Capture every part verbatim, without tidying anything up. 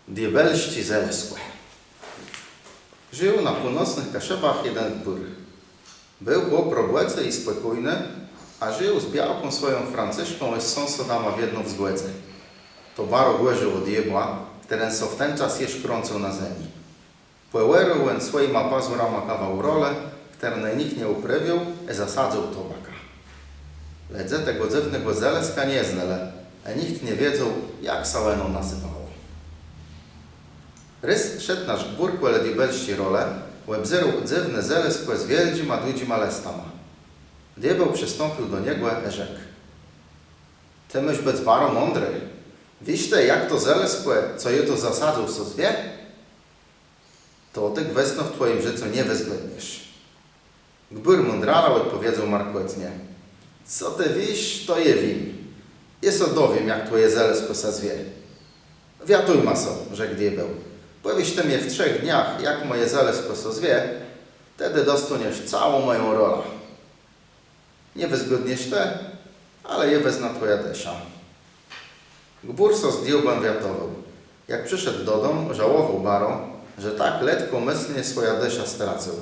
Diôbelsczé zelëskò. Żił na północnëch Kaszëbach jeden gbùr. Béł chłop robòcy i spòkójny, a żił z białką swòją Franciszką i z sąsadama w jedno w zgòdze. To baro gòrzëło diôbła, chtëren sã w ten czas jesz krącył na zemi. Pòòrôł òn swòjima pazurama kawał rolë, chtërny nicht nie ùprôwiôł, i zasadzył tobakã. Lëdze tegò dzywnégò zelëska nie znelë, a nicht nie wiedzôł, jak sã òno nazywało. Rôz szedł nasz gbùr kòle diôbelsczi rolë, òbzérôł dzywné zelëskò z wiôldżima, dłudżima lëstama. Diôbeł przëstąpił do niegò i rzekł: Të môsz bëc baro mądri. Wiész të, jak to zelëskò, co jô tu zasadzył, sã zwie? To të gwësno w twòjim żëcu nie wëzgòdniesz. Gbùr mądrala òdpòwiedzôł markòtnie: Co të wiész, to jô wiém. Jô sã dowiém, jak twòje zelëskò sã zwie. Wiatujma sã, rzekł diôbeł. Pòwiész të mie w trzech dniach, jak mòje zelëskò sã zwie, tedë dostóniesz całą mòją rolã. Nie wëzgòdniesz të, ale jô wezmã twòjã dëszã. Gbùr sã z diôbłã wiatowôł. Jak przëszedł dodóm, żałowôł baro, że tak letkòmëslnie swòjã dëszã stracył.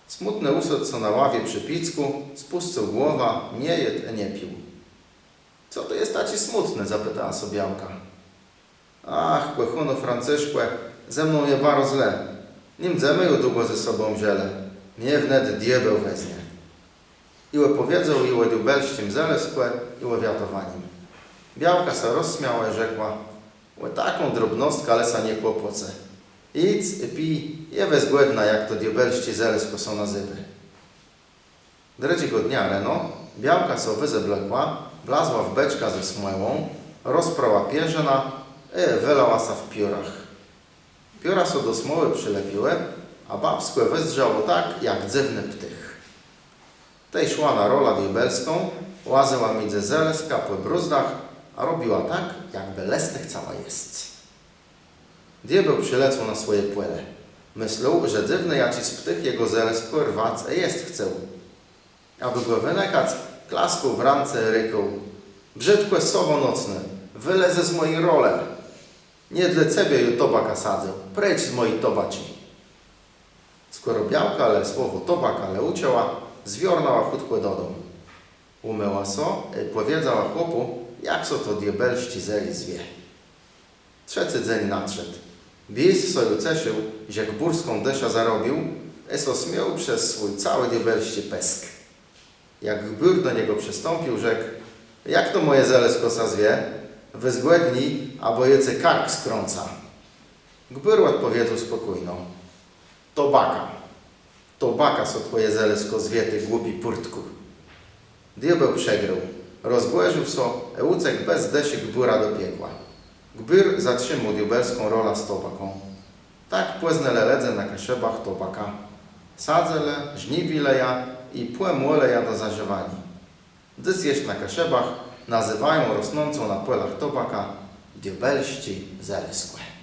Smùtny ùsôdł sã na ławie przë piéckù, spùscył głowã, nie jôdł i nie pił. Co të jes taczi smùtny? Zapëtała sã białka. Ach, kòchónô Franciszkò, ze mną je baro zle. Ni mdzemë ju długò ze sobą żëlë. Mie wnet diôbeł wezmie. I òpòwiedzôł ji ò diôbelsczim zelëskò i ò wiatowanim. Białka sã rozsmiała i rzekła: Ò taką drobnostkã le sã nie kłopòcë. Jédz i pij, jô wëzgòdnã, jak to diôbelsczé zelëskò sã nazywô. Drëdżégò dnia reno białka sã wëzeblekła, wlazła w beczkã ze smòłą, rozprała pierzënã i wëlała sã w piórach. Pióra sã do smòłë przëlepiłë, a babskò wëzdrzało tak, jak dzywny ptôch. Tej szła na rolã diôbelską, łazëła midzë zelëskã pò brózdach, a robiła tak, jakbë lëstë chcała jesc. Diôbeł przëlecôł na swòje pòle. Mëslôł, że dzywny jaczis ptôch jegò zelëskò rwac i jesc chcôł. Abë gò wënëkac, klaskôł w rãce i rëkôł: Brzëdkô sowò nocnô, wëlezë z mòji rolë! Nie dlô cebie jô tobakã sadzã, précz z mòji tobaczi! Skòro białka le słowò tobaka le ùczëła, zwiornãła chùtkò dodóm. Ùmëła sã i pòwiedzała chłopù, jak sã to diôbelsczé zelé zwie. Trzecy dzéń nadszedł. Bies sã ju cesził, że gbùrską dëszã zarobił, i sã smiôł przez swój całi diôbelsczi pësk. Jak gbùr do niegò przëstąpił, rzekł: Jak to mòje zelëskò sã zwie? Wëzgòdni, abò jô cë kark skrącã. Gbùr òdpòwiedzôł spòkójno: Tobaka. Tobaka sã twòje zelëskò zwie, të głupi pùrtkù. Diôbeł przegrôł, rozgòrził sã i ùcekł bez dëszë gbùra do piekła. Gbùr zatrzimôł diôbelską rolã z tobaką. Tak pòznelë lëdze na Kaszëbach tobakã. Sadzëlë, żniwilë jã i pòmłelë jã do zażiwaniô. Dzys jesz na Kaszëbach nazywają rosnącą na pòlach tobakã diôbelsczé zelëskò.